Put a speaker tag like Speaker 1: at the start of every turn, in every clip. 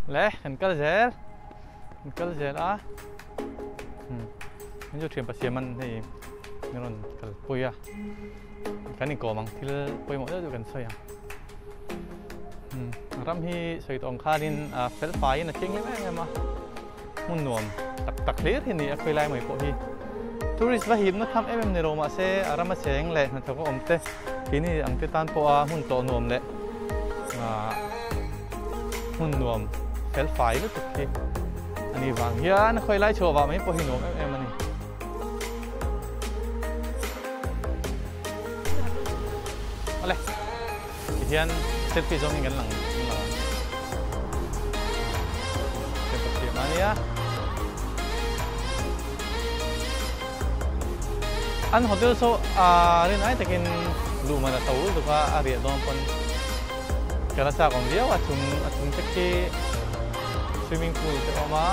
Speaker 1: Le kan kal zel kan kal zel a min chu thian pasiam an hei min rawn kalpui a kan inkawm ang thil pawimawh deuh deuh kan sawi ang ram hi sawi tawh ang khanin fel faiin a thianghlim em em a hmun nuam tak tak hlir hi a ni a khawilai mai pawh hi tourist va hipna tham em em ni lo mahse a rama cheng leh hnathawk a awm te keini ang te tan pawha hmun tawh nuam leh hmun nuam fel fai lutuk hi a ni vang hian khawilai chhuah vah mai pawh hi nuam em em a ni. Awle tihian selfie zawng hi kan lang lang ang temple siam a nia an hotel saw a rin ai takin luh man a to lutuk a a riah dawn pawn ka la chak awm viau a chung a chung te khi swimming pool te a awm a.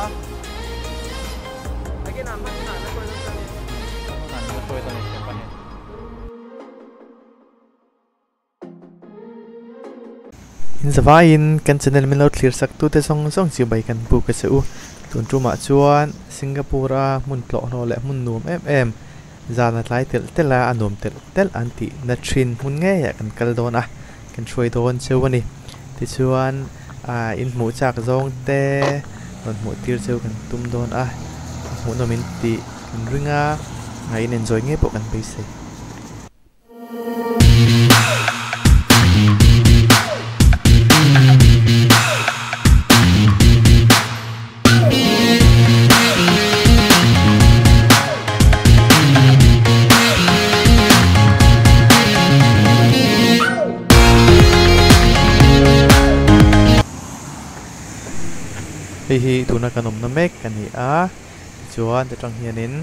Speaker 2: In zavaiin kan channel min lo thlir sak tute zawng zawng chu bai kan buk a che u. Tun tumah chuan Singapore a hmun tlawhhlawh leh hmun nuam em em zan a tlai telh telh a, a nuam telh telh an tih na thin hmun ngeiah kan kal dawn a, kan hruai dawn cheu a ni. Tichuan ah in hmuh chak zawng te rawn hmuh tir cheu kan tum dawn a, hmuhnawm in tih kan ring a, ah in enjoy ngei pawh kan beisei. Hei hi tuna kan awmna mek a ni a tichuan ta tang hianin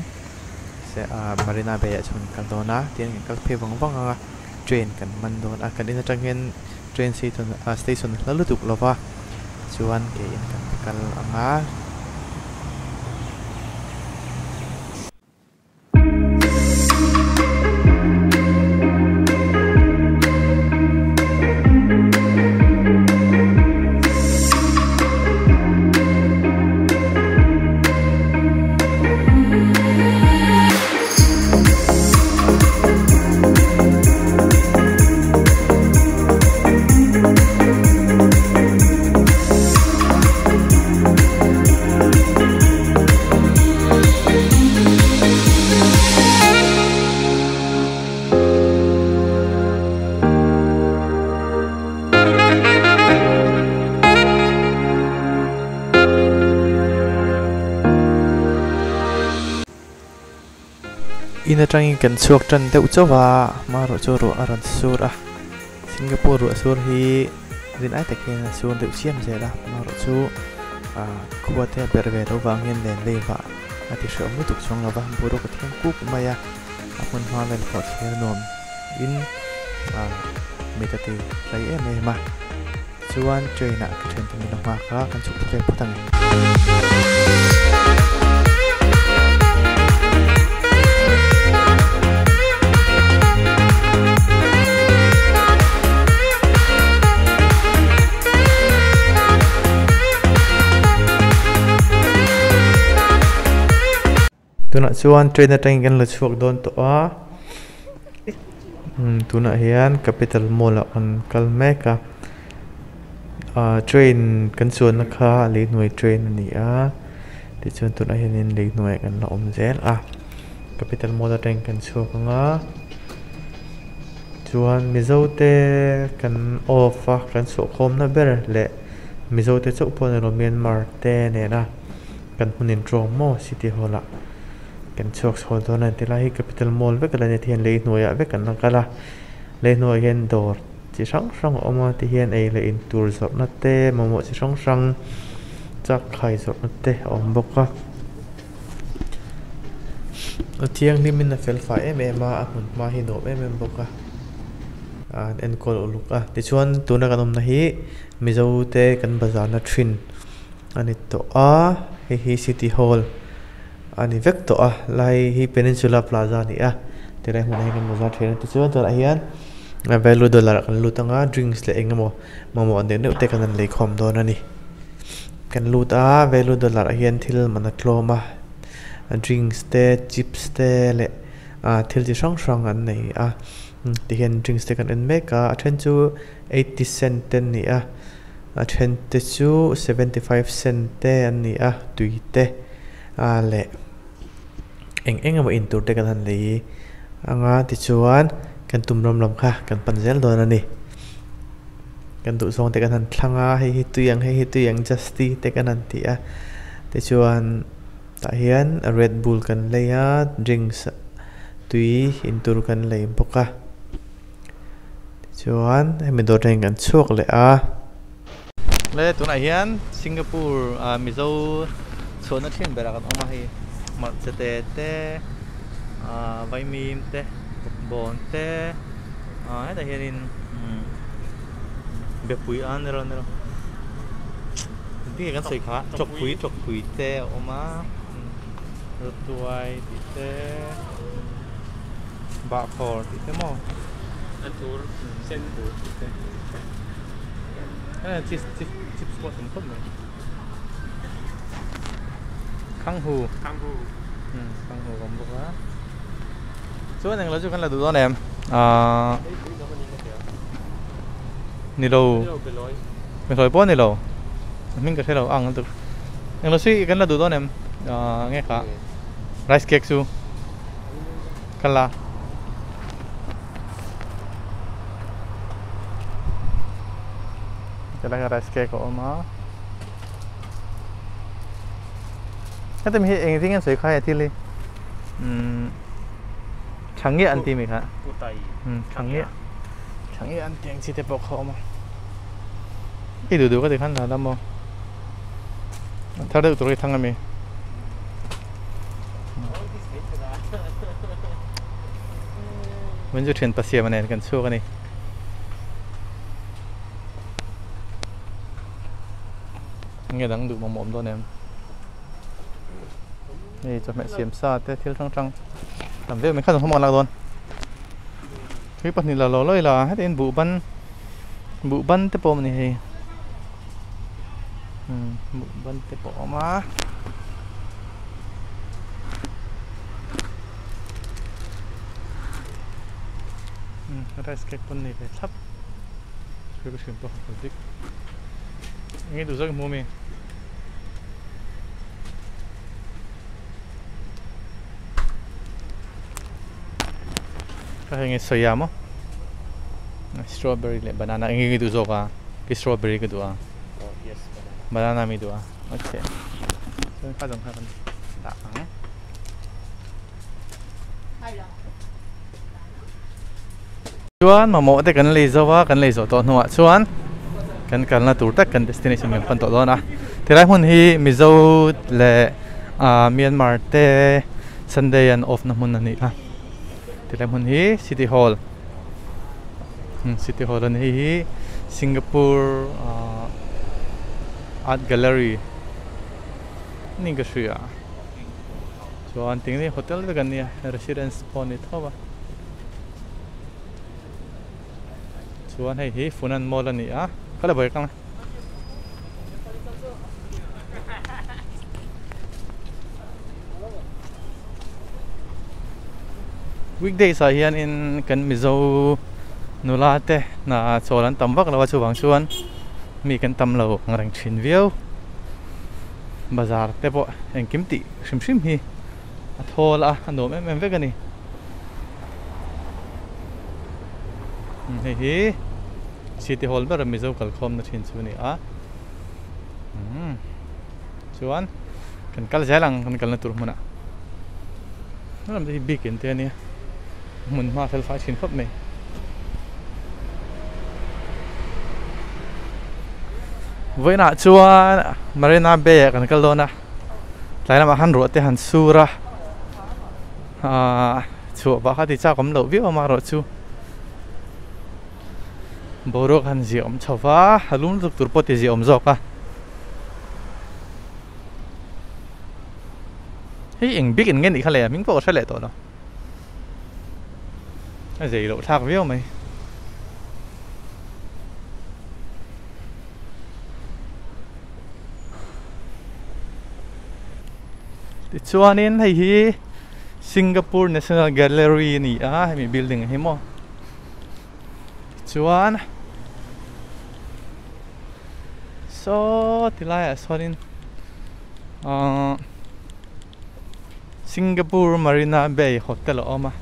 Speaker 2: se ah Marina Bay ah chuan kan kal dawn a tin kan kal phei vang vang ang a train kan man dawn a kan in atang hian train station ah station a hla lutuk lo va tichuan ke in kan kal ang a. In atangin kan chhuak tan deuh chauh a, hmarawh chu ruah a rawn sur a, Singapore ruah sur hi rin ai tak hian a sur deuh chiam zel a, hmarawh chu ah khua te a berh ve loh vang hian len lei vah a ti hrehawm lutuk chuang lo va, boruak a thiang kuk mai a, a hmun hma vel pawh thlir nuam in ah mit a ti hlei em em a. Chuan train ah ka thian te min la nghak a, kan chhuk thla ve phawt ang e. Tunah chuan train atangin kan la chhuak dawn tawh a tunah hian capital mall ah kan kal mek a ah train kan chuanna kha lei hnuai train a ni a tichuan tunah hianin lei hnuaiah kan la awm zel a capital mall atangin kan chhuak ang a chuan mizo te kan off a kan chhuah khawmna ber leh mizo te chauh pawh a ni lo myanmar te nena. Kan hmun intawng maw city hall ah kan chhuak chho dawn a ni tilai hi capital mall vek a la ni a tihian lei hnuaiah vek an la kal a lei hnuaiah hian dawr chi hrang hrang a awm a tihian ei leh in tur zawrhna te mamawh chi hrang hrang chak khai zawrhna te a awm bawk a a thianghlim in a fel fai em em a a hmun hma hi nuam em em bawk a an enkawl uluk a tichuan tuna kan awmna hi mizo te kan bazar na thin. A ni tawh a, hei hi city hall a ni vek tawh a lai hi peninsula plaza a ni a tilai hmunah hian kan bazar thin a tichuan tunah hian value dollar ah kan lut anga drinks leh eng emaw mamawh neuh neuh te kan han lei khawm dawn a ni. Kan lut a value dollar ah hian thil man a tlawm a drinks te chips te leh ah thil chi hrang hrang an nei a tihian drinks te kan en mek a a then chu eighty cent te an ni a a then te chu seventy five cent te an ni a tui te ah leh eng eng emaw in tur te kan han lei anga tichuan kan tum ram lam kha kan pan zel dawn a ni. Kan duh zawng te kan han thlang a hei hi tui ang hei hi tui ang just tea te kan han ti a tichuan tah hian red bull kan lei a drinks tui in tur kan lei bawk a tichuan hemi dawr te hian kan chhuak leh a.
Speaker 1: Le tunah hian Singapore ah Mizo chhuahna thin berah kan awm a hei hmarcha te te ah vaimim te bawkbawn te ah hetah hianin Bepui a ni lo ni lo engtin nge kan sawi kha chawkpui chawkpui te a awm a rawtuai tih te bahkhawr tih te maw
Speaker 3: anthur sen
Speaker 1: tih te chips chips chips pawh a tam khawp mai khanghu
Speaker 3: khanghu
Speaker 1: khanghu a awm bawk a chuan englo chu kan la duh dawn em ahh ni lo behlawi pawh a ni lo a hming ka hre lo ang lutuk englo chu kan la duh dawn em ahh nge kha rice cake chu ka la helai ah rice cake a awm a heti mi hi engtin nge an sawi kha he thil hi umm tha nge an tih mi kha tha nge tha nge an tih ang chi te pawh kha a awm a i duh duh ka ti khan la la maw a thar deuh tur hi thang ami. Min chu thian pasiam nen kan chhuak a ni. Nge dang duh mamawh awm dawn em? Hei chawhmeh siam sa te thil hrang hrang tam viau mai kha zawng hmang lak dawn. Thui pahnih la lo lawi la heti in buh ban buh ban te pawh a awm a ni hei umm buh ban te pawh a awm a. Rice cake pawn nei ve thlap thil ka hriat pawh ka dik enge duh zawk i hmu ami ka hei nge soya maw strawberry leh banana enge nge duh zawk a ki strawberry ka duh a banana mi duh a okay chuan kha zawng kha kan dah ang. Chuan mamawh te kan lei zo a, kan lei zawh tawh hnuah chuan kan kalna tur tak kan destination kan pan tawh dawn a. Tilai hmun hi Mizo leh ah Myanmar te Sunday an off na hmun a ni a. Tilai hmun hi City Hall City Hall a ni. Hei hi Singapore ah Art Gallery a ni ka hria. Chuan ting ni hotel vek an nia residence pawh a ni tho a chuan hei hi Funan mall a ni a ka la buai kang a weekdays ah hianin kan mizo nula te hna chawl an tam vak lo a chuvang chuan mi kan tam lo ang reng thin viau. Bazar te pawh engkim tih hrim hrim hi a thawl a, a nuam em em vek a ni. Hei hi City Hall ber a Mizo kalkhawmna thin chu a ni a. Chuan kan kal zel ang kan kalna tur hmunah. Helam te hi bik in te a nia hmun hma fel fai thin khawp mai. Vawiinah chuan Marina Bay ah kan kal dawn a tlai lamah khan ruah te han sur a ahh chhuah pah kha ti chak awm loh viau amaherawh chu boruak han ziah awm chho va a lum lutuk tur pawh ti ziah awm zawk a. Hei eng bik in nge nih kha le a hming pawh ka hre leh tawh lo a zei loh thlak viau mai. Tichuanin hei hi Singapore National Gallery a ni a hemi building hi maw tichuan saw ti laiah sawnin ahh Singapore Marina Bay Hotel a awm a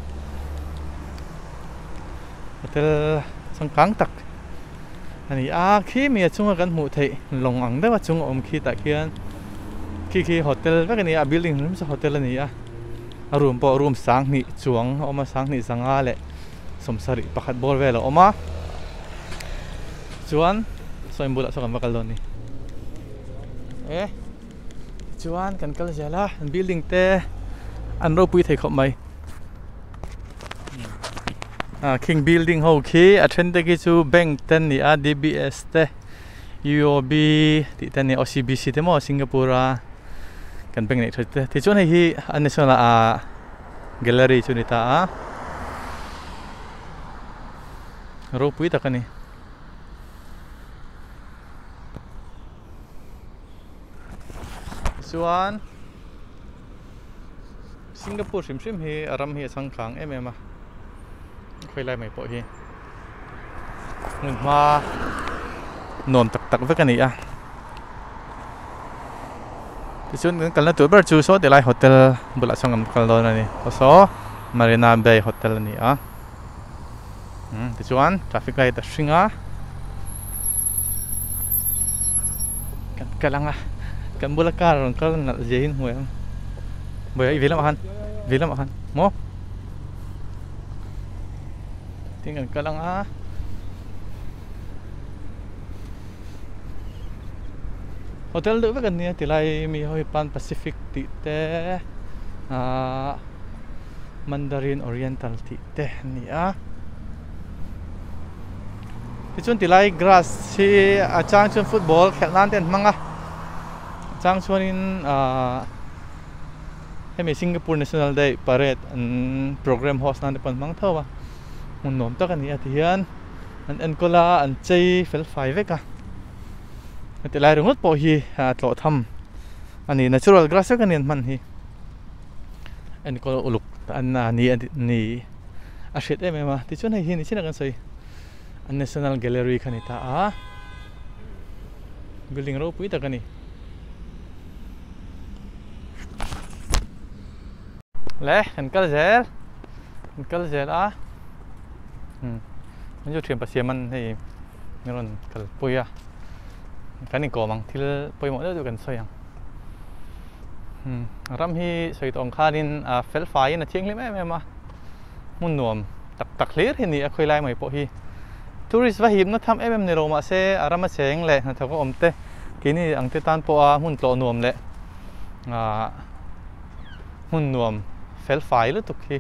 Speaker 1: hotel changkang tak a ni a khi mi a chunga kan hmuh theih lawng ang deuh a chung a awm khi tah khian khi khi hotel vek a ni a a building hrim chu hotel a ni a a room pawh room sanghnih chuang a awm a sanghnih zanga leh sawmsarih pakhat bawr vel a awm a chuan saw in bulah saw kan va kal dawn a ni e chuan kan kal zel a building te an ropui thei khawp mai. Ah khing building ho khi a then te khi chu bank te an ni a D_B_S te U_O_B tih te an ni a O_C_B_C te maw Singapore a kan bank neih that te tichuan hei hi a national ah gallery chu a ni ta a ropui tak a ni. Chuan. Singapore hrim hrim hi a ram hi a changkang em em a khawi lai mai pawh hi hmun hma nuam tak tak vek a ni a tichuan kan kalna tur ber chu saw ti lai hotel bulah chuan kan kal dawn a ni aw saw Marina Bay hotel a ni a umm tichuan traffic light a hring a kan kal ang a kan bula car rawn kal nalh zia hi an hmu em buai i veilamah khan veilamah khan maw tin kan kal ang a hotel deuh vek an nia tilai mi ho hi pan pacific tih te ahh mandarin oriental tih te an ni a tichuan tilai grass hi a chang chuan football khelh nan te an hmang a a chang chuanin ahh hemi Singapore national day parade an programme host nan te pawh an hmang tho a hmun nuam tak a ni a tihian an enkawl a an chei fel fai vek a heti lai ringawt pawh hi a tlawh tham a ni natural grass vek a ni an hman hi. Enkawl uluk an ni ni a hriat em em a tichuan hei hi ni chin a kan sawi a national gallery kha ni ta a building ropui tak a ni. Le kan kal zel kan kal zel a umm an chu thian pasiam an hei min rawn kalpui a kan inkawm ang thil pawimawh deuh deuh kan sawi ang. Ram hi sawi tawh ang khanin a fel faiin a thianghlim em em a, hmun nuam tak tak hlir hi a ni a khawi lai mai pawh hi. Tourist va hipna tham em em ni lo mahse a rama cheng leh hnathawk a awm te keini ang te tan pawha hmun tlawh nuam leh ah hmun nuam fel fai lutuk hi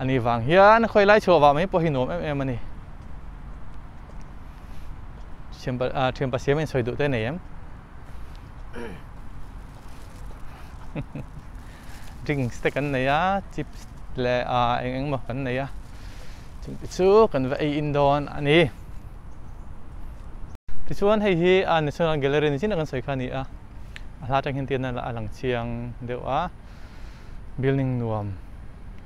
Speaker 1: a nih vang hian khawi lai chhuah vah mai pawh hi nuam em em a ni. Thianpa siam a insawi duh te nei em? Drinks te kan nei a chips leh ah eng eng emaw kan nei a chung te chu kan va ei in dawn a ni tichuan hei hi a national gallery ni chin a kan sawi kha a ni a a hla atang hian tian a lang chiang deuh a building nuam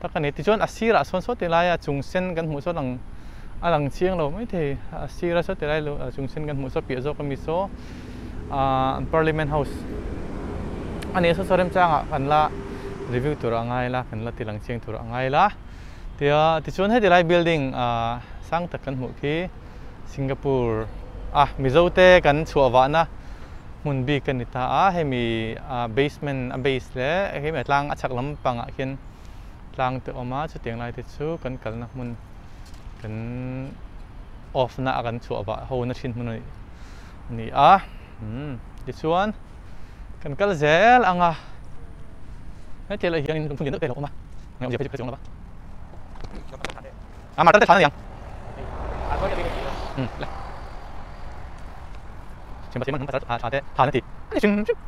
Speaker 1: tak a ni tichuan a sirah sawn saw ti laia chung sen kan hmuh sawn ang a lang chiang lo maithei a sira saw ti lai chung sen kan hmuh saw piah zawk ami saw ahh parliament house a ni a saw saw remchangah kan la review tur a ngai la kan la ti lang chiang tur a ngai la tia tichuan heti lai building ahh sang tak kan hmuh khi Singapore a Mizo te kan chhuah vahna hmun bik a ni ta a hemi ah basement a base leh hemi a tlang a chhak lampangah khian tlang te a awm a chutiang lai te chu kan kalna hmun kan off na a kan chhuah vah ho na thin hmun a ni a umm tichuan kan kal zel ang a heti lai hian in lungphun lian deuh te a lo awm a engemaw zia phei chu ka hre chuang lo va. A mar te than a niang. Um le. Chimba chimba pasal tha te than a ti. Ani hrim hrim.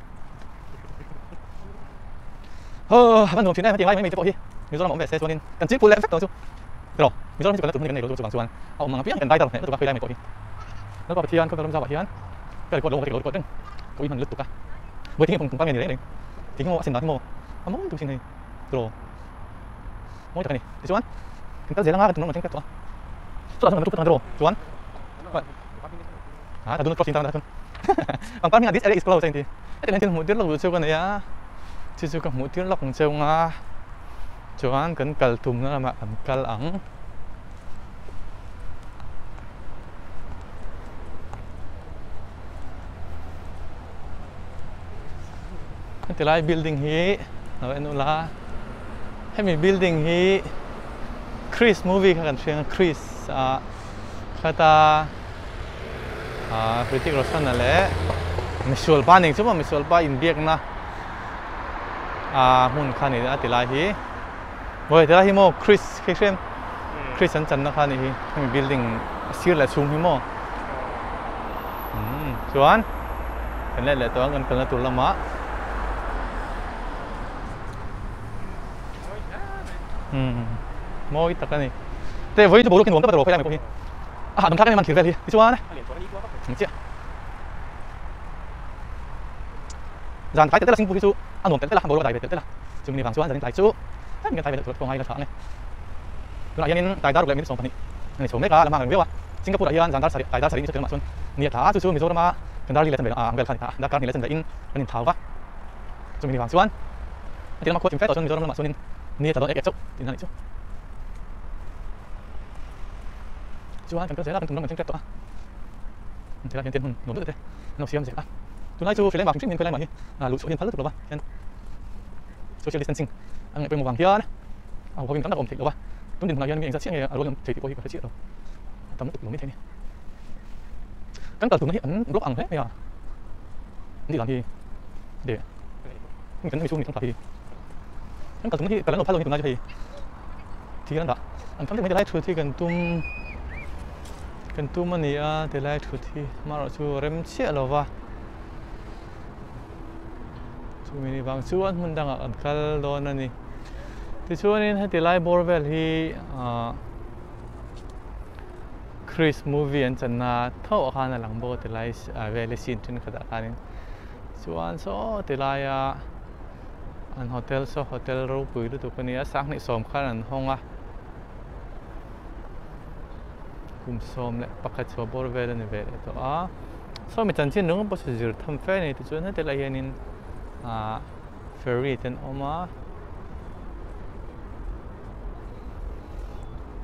Speaker 1: Ho a van nuam thin em hetiang lai mai mai te pawh hi Mizoram a awm ve se chuanin kan ching phul leh vek tawh chu. Tiraw Mizoram hi chu kan la tur hmun hi kan nei lo chu chuvang chuan a awm ang apiang kan dai dar hneh lutuk a khawi lai mai pawh hi. Lalpa Pathian khawvel ram zauah hian ka record lo ka record reng ka ui hman lutuk a. Vawi thing hi pang nge ni reng reng. Thing hi maw a sin dan hi maw. A mawi tuk sin hei draw mawi tak a ni. Tichuan kan kal zel anga kan tum rawng kan thleng tep tawh a. Chutah chuan kan tuk draw chuan a ka dun crossing tan chuan pangpar hmingah this area is closed a inti. Heti hian thil hmuh tir lawk duh chu ka nei a, chu chu ka hmuh tir lawk ang cheu nga chuan kan kal tumna lamah kan kal ang. Heti lai building hi lo en ula hemi building hi Chris movie kha kan hria ang Chris ah khata ah Hrithik Roshan a leh misual pa nen chu maw misual pa inbiakna ah hmun kha a ni a ti lai hi maw ti lai hi maw Chris khi hria em Chris an channa kha a nih hi hemi building a sir leh chhung hi maw. Umm chuan kan let leh tawh ang kan kalna tur lamah umm mawi tak a ni te vawiin chu boruak hi nuam tak a rawh phei lai mai pawh hi a hahdam thlak em em a an thlir vel hi tichuan ang chiah zan tlai telh telh a Singapore hi chu a nuam telh telh a boruak a dai ve telh telh a chumi ni vang chuan zanin tlai chu tlem kan tlai ve deuh tur a ngai ila tha ang e tunah hianin tlai dar ruk leh minute 20 a ni chho mek a la hma reng viau a. Singapore ah hian zan dar sarih, tlai dar sarih ni chu tlem ah chuan ni a tla a, chu chu Mizorama kan dar li leh chanve ang vel kha a ni ta a, darkar hnih leh chanve in kan inthau va, chumi ni vang chuan a ti lama khua thim fe tawh chuan Mizoram lamah chuanin ni a tla dawn ek ek chauh tihna a nih chu. Chuan kan kal zel a, kan tum ram kan thleng tep tawh a, helai hian tian hun nuam deuh te an lo siam zel a, tunlai chu hrileng vang hrim hrim hian khawilai mah hi luh chhuah hi an phal lutuk lo va, hian social distancing a ngaih pawimawh vang hian a huho in tam tak a awm theih lo va, tun dinhmunah hian mi engzat chiah nge a rual in awm thei tih pawh hi ka hre chiah lo. Tam lutuk lo mai thei a ni. Kan kal tumna hi an block ang hle mai a, an tih dan hi de kan hemi chhung mi thangthla hi kan kal tumna hi kal an lo phal lo ni tunlai chu hei thil an dah an tam deuh mai tilai thut hi kan tum kan tum a ni a tilai thut hi amaherawhchu a rem chiah lo va chumi ni vang chuan hmun dangah kan kal dawn a ni tichuanin heti lai bawr vel hi ah. Chris movie an channa tho ah khan a lang bawk a tilai vel hi scene thenkhat ah khanin chuan saw tilaia an hotel saw hotel ropui lutuk a nia sanghnih sawm khan an hawng a kum 11 chhuah bawr vel a ni ve leh tawh a saw mi chanchin ringawt pawh saw zir tham fe a ni tichuan heti lai hianin ah ferry te an awm a.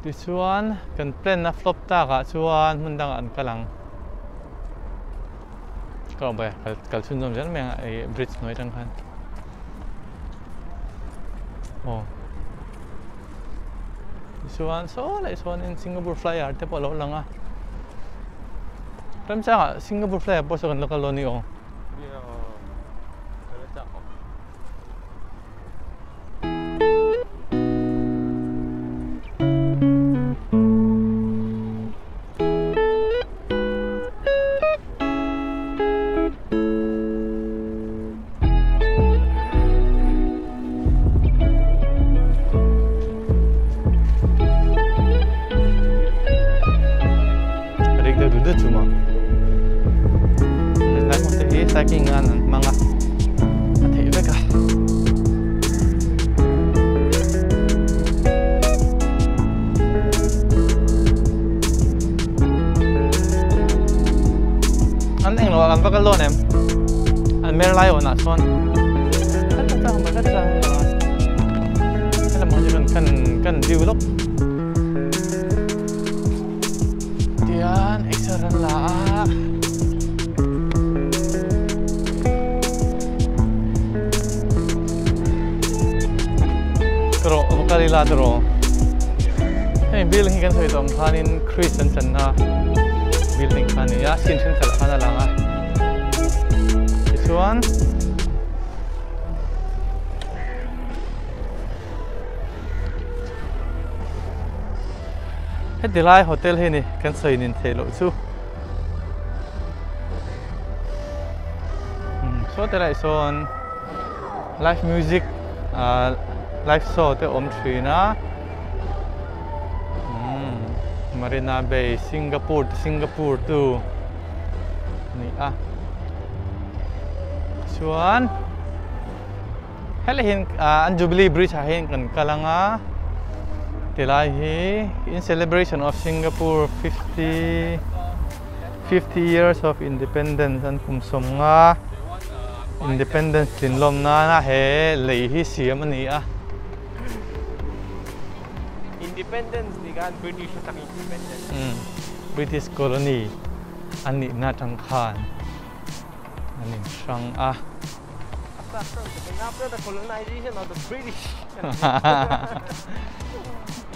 Speaker 1: Tichuan kan plan a flop tak ah chuan hmun dangah an kal ang. Ka awm bai kal kal chhunzawm zel mai ang a ih bridge hnuai atang khan. Aw. Tichuan saw leh chuanin Singapore flyer te pawh a lo lang a. Remchangah Singapore flyer pawh saw kan la kal dawn a ni aw. Rik deuh dut dut chu maw. Helai hmun te hi cycling nan an hmang a, a theih vek a. An englo ah kan va kal dawn em? An mer lai awnah chuan helam hi chu kan kan view lawk. Tian exer an la a. Tawh va kal ila tawh. Hemi building hi kan sawi tawh ang khanin Chris an channa building kha a ni a, scene thenkhat ah khan a lang a. Tichuan. Heti lai hotel hi ni kan sawi nin theih loh chu. Saw te lai sawn live music live show te awm thin a. Marina Bay Singapore to Singapore tu a ni a. Chuan. Helai hian an Jubilee Bridge ah hian kan kal ang a tilai hi in celebration of Singapore 50 50 years of independence an kum sawm nga independence tlin lawm nana he lei hi siam a ni a.
Speaker 3: Independence ni khan British atang independence.
Speaker 1: British colony an nihna atang khan an inhrang a.
Speaker 3: After the colonization of the British.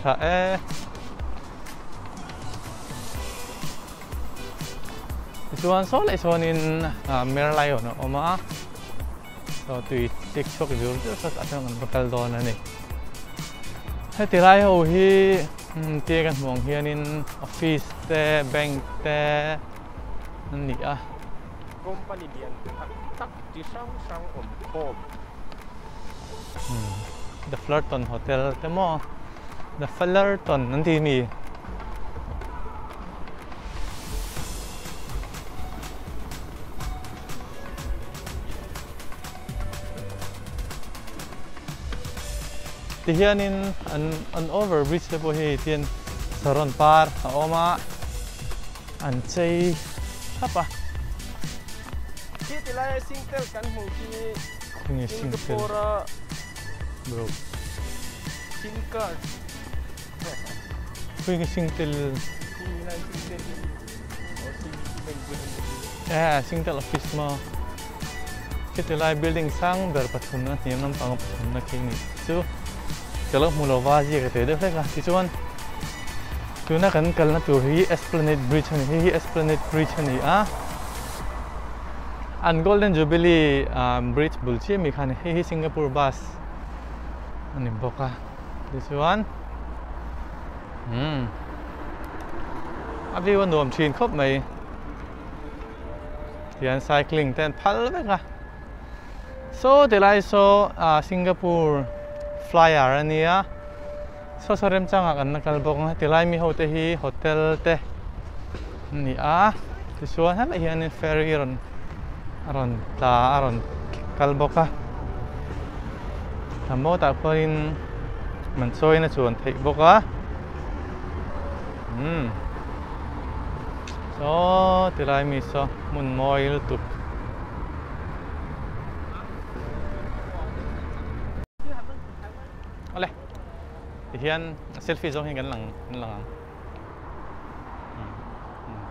Speaker 1: Tha e. Tichuan saw leh sawnin Merlion a awm a. Saw tui tik chhuak zur zur saw a chuan kan va kal dawn a ni. Heti lai ho hi tia kan hmuh ang hianin office te bank te an ni a.
Speaker 3: Company lian tak tak chi hrang hrang awm khawm.
Speaker 1: The Fullerton Hotel te maw The Fullerton an ti mi. Ti hianin an an over bridge te pawh hi tian saron par a awm a. An chei thlap a.
Speaker 3: Khi ti lai Singtel kan hmuh khi Singapore a
Speaker 1: bro
Speaker 3: sim card.
Speaker 1: Khui nge Singtel.
Speaker 3: Khi lai Singtel hi oh Citibank bul an ni.
Speaker 1: Eh Singtel office maw. Khi ti lai building sang ber pathumna hniam lampang pathumna khi ni chu ka lo hmu lo va zia ka tei deuh hlek a tichuan. Tuna kan kalna tur hi Esplanade Bridge a ni. Hei hi Esplanade Bridge a ni a. An Golden Jubilee Bridge bul chiah mi kha a ni. Hei hi Singapore bus a ni bawk a. Tichuan umm a view a nuam thin khawp mai. Tihian cycling te an phal vek a. Saw tilai saw Singapore flyer a nia. Saw saw remchangah kan la kal bawk ang heti lai mi ho te hi hotel te an ni a tichuan helai hianin ferry rawn a rawn tla a rawn kal bawk a a boat ah khuanin man chawiin a chuan theih bawk a umm saw ti lai mi saw hmun mawi lutuk. Awle tihian selfie zawng hian kan lang kan lang ang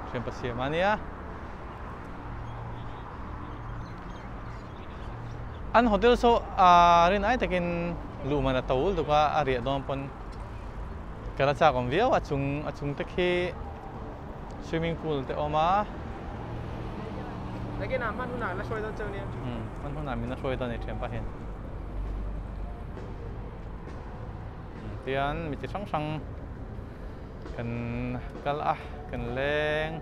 Speaker 1: hriam pa siam a nia an hotel saw a rin ai takin luh man a to lutuk a a riah dawn pawn kal a chak awm viau a chung a chung te khi swimming pool te a awm a.
Speaker 3: Nakinah hman hunah la hruai dawn cheu nia.
Speaker 1: Umm hman hunah min la hruai dawn a ni thianpa hian. Tian mi chi hrang hrang kan kal a kan leng.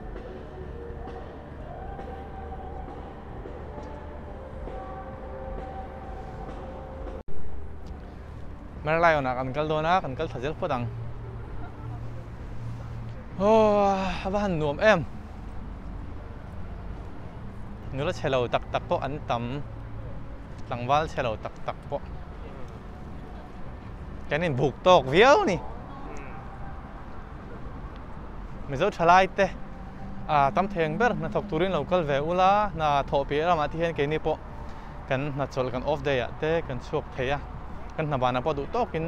Speaker 1: Merlion ah kan kal dawn a kan kal thla zel phawt ang. Aw a va han nuam em. Nula chhe lo tak tak pawh an tam. Tlangval chhe lo tak tak pawh. Kan inbuk tawk viau a ni. Mizo thalai te ah tam thei ang ber hnathawk turin lo kal ve ula hna thawh piah lamah te hian keini pawh kan hnachawlh kan off day ah te kan chhuak thei a kan hna banah pawh duh tawkin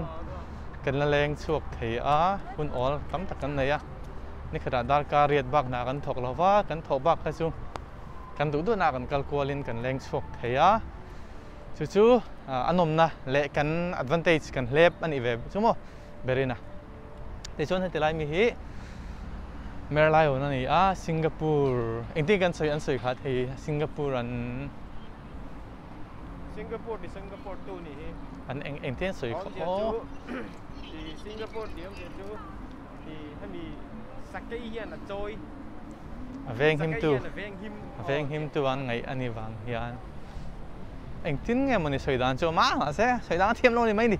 Speaker 1: kan la leng chhuak thei a hun awl tam tak kan nei a nikhatah darkar riat bak hna kan thawk lo va kan thawh bak kha chu kan duh duhna ah kan kal kualin kan leng chhuak thei a. Chu chu a nawmna leh kan advantage kan hlep a nih ve chu maw Berina. Tichuan heti lai mi hi Merlion a ni a, Singapore engtin kan sawi an sawi kha thei Singapore an
Speaker 3: Singapore ti Singapore tu nih hi.
Speaker 1: An eng engtin an sawi kha aw.
Speaker 3: Ti Singapore ti awmzia chu ti hemi sakei hian a chawi.
Speaker 1: A veng him tu. A veng him tu an ngaih a ni vang hian. Engtin nge mawni sawi dan chu a mah mahse sawi dan a thiam lo ni mai ni.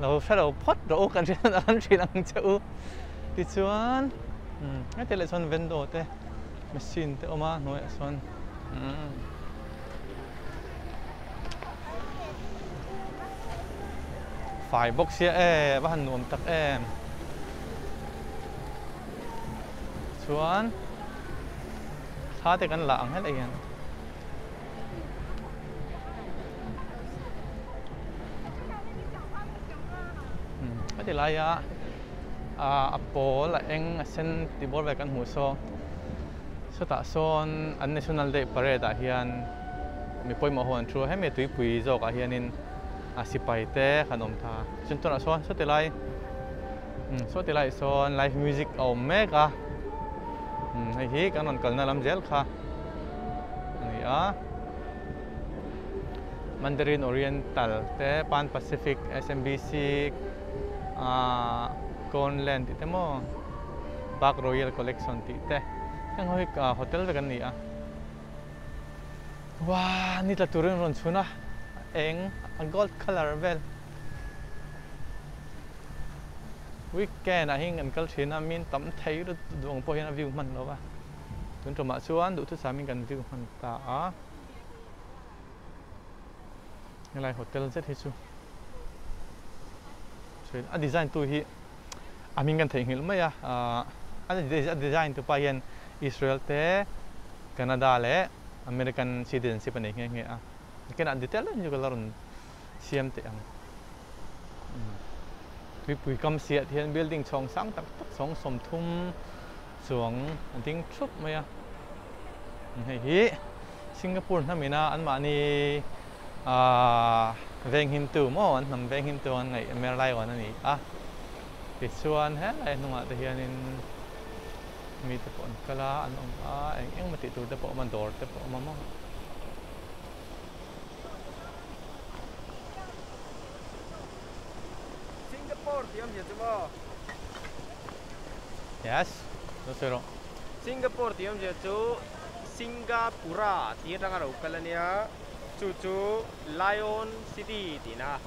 Speaker 1: Lo hre lo phawt rawh u kan hriat an hrilh ang che u. Tichuan heti leh chuan vendor te machine te awm a hnuaiah chuan. fai bawk sia e, va han nuam tak em. Chuan thla te kan la ang helai hian. Heti laia a pawl a eng a sen tih bawr vel kan hmuh saw sawtah sawn an national day parade ah hian mi pawimawh ho an thu a hemi tuipui zawk ah hianin a sipai te kan awm ta chuan tunah sawn sawti lai sawti laiah sawn live music a awm mek a hei hi kan rawn kalna lam zel kha a ni a Mandarin Oriental te Pan Pacific S_M_B_C ahh Conland tih te maw Park Royal Collection tih te heng ho hi hotel vek an ni a. Wah ni tla turin rawn chhun a eng a gold colour vel weekend ah hian kan kal thin a min tam thei lut duh ang pawh hian a view hman lo va tun tumah chuan duhthusam in kan view hman ta a helai hotel zet hi chu a design tu hi a hming kan theihnghilh mai a ahh a design tu pa hian Israel te Canada leh American citizenship a nei nghe nghe a, nakinah detail deuhin chu ka la rawn siam teh ang. Tuipui kam siah te hian building chhawng sang tak tak chhawng 30 chuang a ding thup mai a. Hei hi Singapore hnamina anmahni venghimtu maw an hnam venghimtu an ngaih Merlion a ni a. Tichuan helai hnungah te hianin Mi te pawh an kal a, an awm a, eng eng maw tih tur te pawh a awm a, dawr te pawh a awm a maw.
Speaker 3: Singapore tih awmzia chu maw?
Speaker 1: Yes, lo sawi rawh.
Speaker 3: Singapore tih awmzia chu Singapura tih atanga lo kal a nia, chu chu Lion City tihna.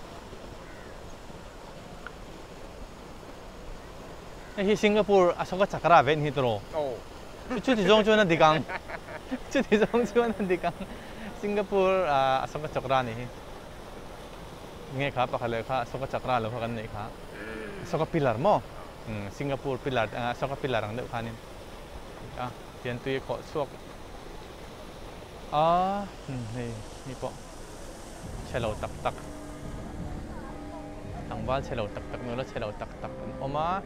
Speaker 1: Hei hi Singapore Ashoka Chakra ve ni tawh. Chuti zawng chuan a dik ang. Chuti zawng chuan a dik ang. Singapore Ashoka Chakra ni hi. Nge kha pakhat leh kha Ashoka Chakra lo kha kan neih kha. Ashoka Pillar maw? Singapore Pillar Ashoka Pillar ang deuh khanin. A tian tui a khawh chhuak a hei mi pawh chhe lo tak tak. Tlangval chhe lo tak tak nula chhe lo tak tak an awm a.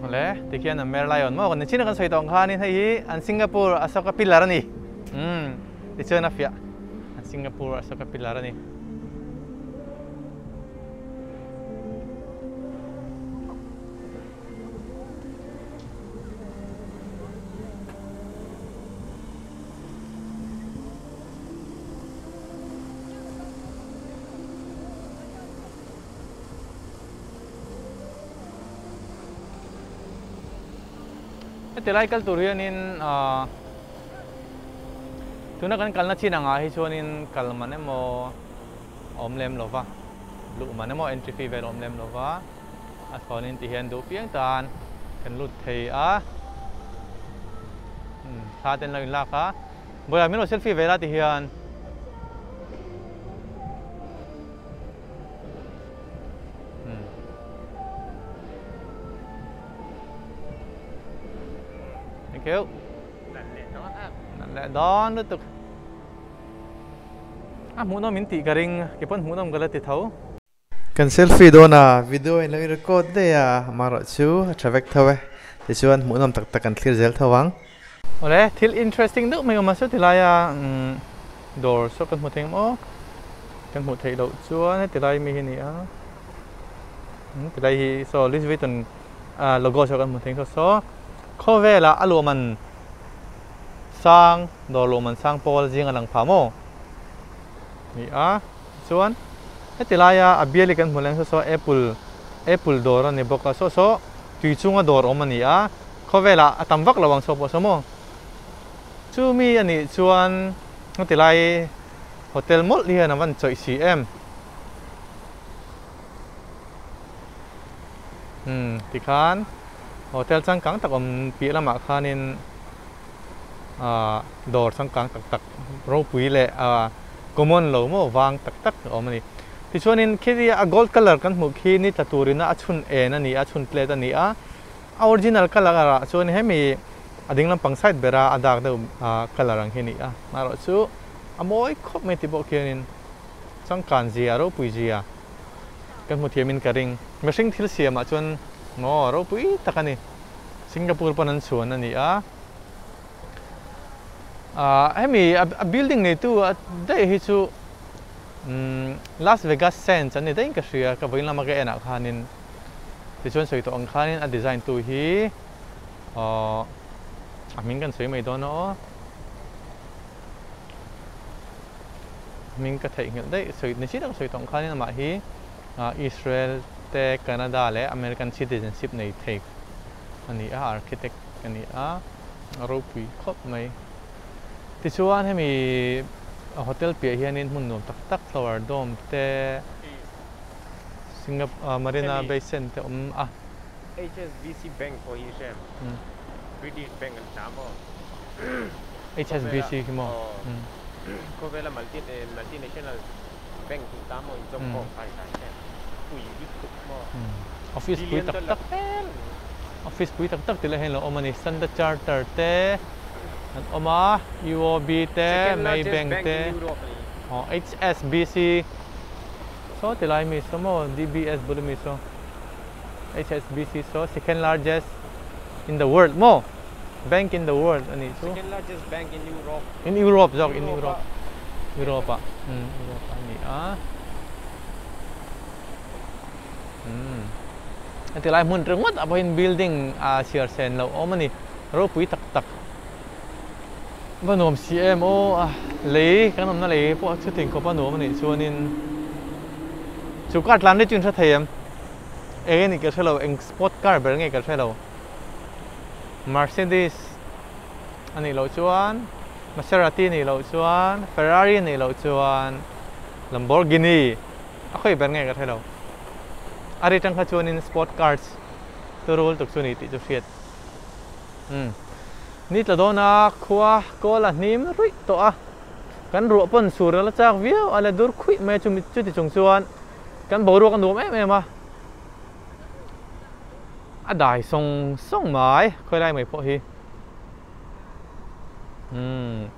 Speaker 1: Awle tikhian an Merlion maw kan ni chin a kan sawi tawh ang khanin hei hi an Singapore Ashoka pillar a ni. Umm tichuan a fiah an Singapore Ashoka pillar a ni. Heti lai kal tur hianin ahh tuna kan kalna chin angah hi chuanin kal man emaw a awm lem lo va, luh man emaw entry fee vel a awm lem lo va, a thlawnin ti hian duh piang tan kan lut thei a, thla te an lo inlak a. Bawiah min lo selfie ve la ti hian. Thank you. Nan leh dawn lutuk. A hmuhnawm min tih ka ring, keipawn hmuhnawm ka la ti tho.
Speaker 2: Kan selfie dawn a, video in lo in record daih a, amaherawhchu a tha vek tho e, tichuan hmuhnawm tak tak kan thlir zel tho ang.
Speaker 1: Awle, thil interesting deuh mai awm a chuti laia dawr saw kan hmu thei ang maw? Kan hmuh theih loh chuan heti lai mi hi a ni a, heti lai hi saw Louis Vuitton logo saw kan hmu thei ang saw saw khawvelah a luahman sang dawr luahman sang pawl zing a lang phah maw? Ni a, chuan heti laia a bial hi kan hmu leng saw saw apple apple dawr a ni bawk a, saw saw tui chunga dawr awm a ni a, khawvelah a tam vak lo ang saw pawh saw maw? Chumi a nih chuan heti lai hotel mawlh hian a van chawih si em? Umm tikhan hotel changkang tak awm piah lamah khanin dawr changkang tak tak ropui leh common lo maw vang tak tak a awm a ni. Tichuanin khi a gold colour kan hmuh khi ni tla turina a chhun en a ni a, chhun plate a ni a. A original colour ah chuan hemi a ding lampang side bera a dark deuh colour ang hi a ni a. Amaherawh chu a mawi khawp mai tih pawh khianin changkan zia ropui zia kan hmu thiamin ka ring. Mihring thil siamah chuan maw ropui tak a ni. Singapore pawn an chhuan a ni a. Hemi a building neitu daih hi chu Las Vegas Sands an ni daih in ka hria ka vawiin lama ka en ah khanin tichuan sawi tawh ang khanin a design tu hi aww a hming kan sawi mai dawn a aw hming ka theihnghilh daih sawi ni chiah tak sawi tawh ang khanin amah hi Israel te Canada leh American citizenship nei thei a ni a architect a ni a a ropui khawp mai. Tichuan hemi hotel piah hianin hmun nuam tak tak flower dome te Singapore Marina Bay Sands te awm a.
Speaker 3: HSBC bank pawh hi hrem British bank an hna maw?
Speaker 1: HSBC khi maw?
Speaker 3: Khawvela multinational bank hi ta maw inzawm khawm kha hi hrem pui lutuk maw?
Speaker 1: Office pui tak tak office pui tak tak tih lai hian lo awm a ni Standard Charter te an awm a, UOB te, Maybank te, aw HSBC saw ti lai mi saw maw DBS bul ami saw HSBC saw second largest in the world maw bank in the world a nih chu
Speaker 3: Second largest bank in Europe
Speaker 1: in Europe zawk in Europe Europe ah Europe ah a ni a umm heti lai hmun ringawt ah pawhin building a chhiar sen loh awm a ni. Ropui tak tak va nuam si em aw a lei kan awmna lei pawh chutin khawpa nuam a nih chuanin chu car tlan ri chu in hre thei em eng a nih ka hre lo eng sport car ber nge ka hre lo Mercedes a nih loh chuan Maserati a nih loh chuan Ferrari a nih loh chuan Lamborghini a khawi ber nge ka hre lo a ri tang kha chuanin sport cars turul tuk chu a ni tih chu hriat. Umm ni tla dawn a khua kawl a hnim ruih tawh a kan ruah pawn sur a la chak viau a la dur khuih mai a chumi chuti chung chuan kan boruak a nuam em em a a dai sawng sawng mai khawi lai mai pawh hi umm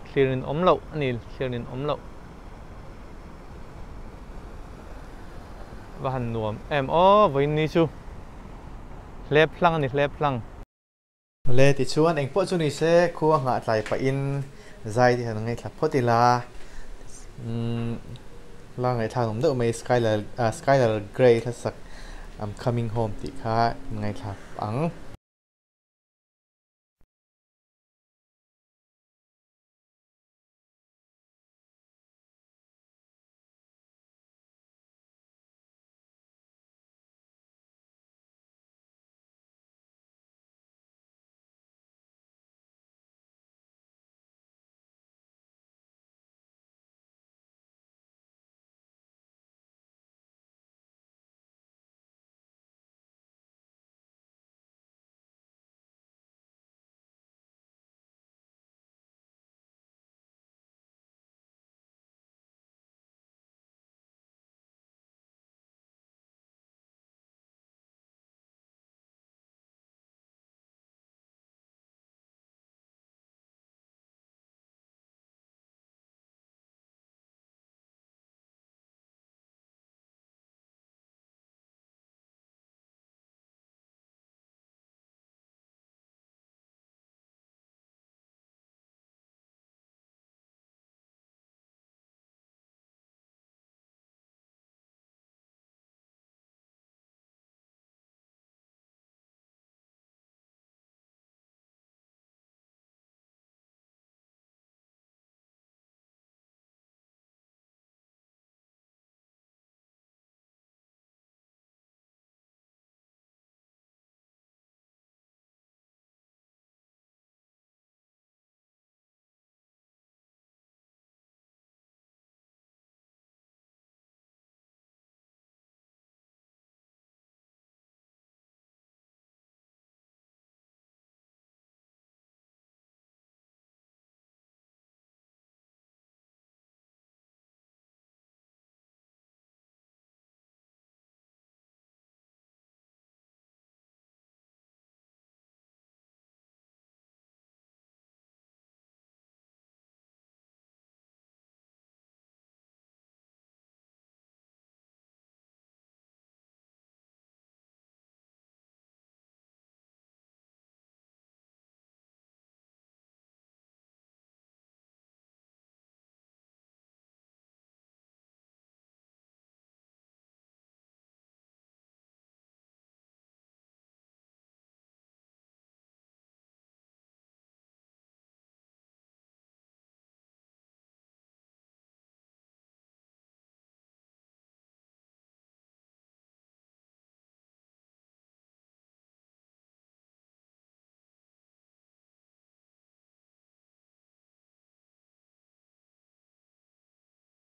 Speaker 1: thlir in awm loh a ni thlir in awm loh va han nuam em aw vawiin ni chu. Hlep hlang a ni hlep hlang.
Speaker 2: Le tichuan engpawh chu ni se khua nghah tlai pahin zai te hian ngaithla phawt ila umm la ngaihthlak awm deuh mai Skylar ah Skylar Grey hlasak I'm coming home tih kha ngaithla ang.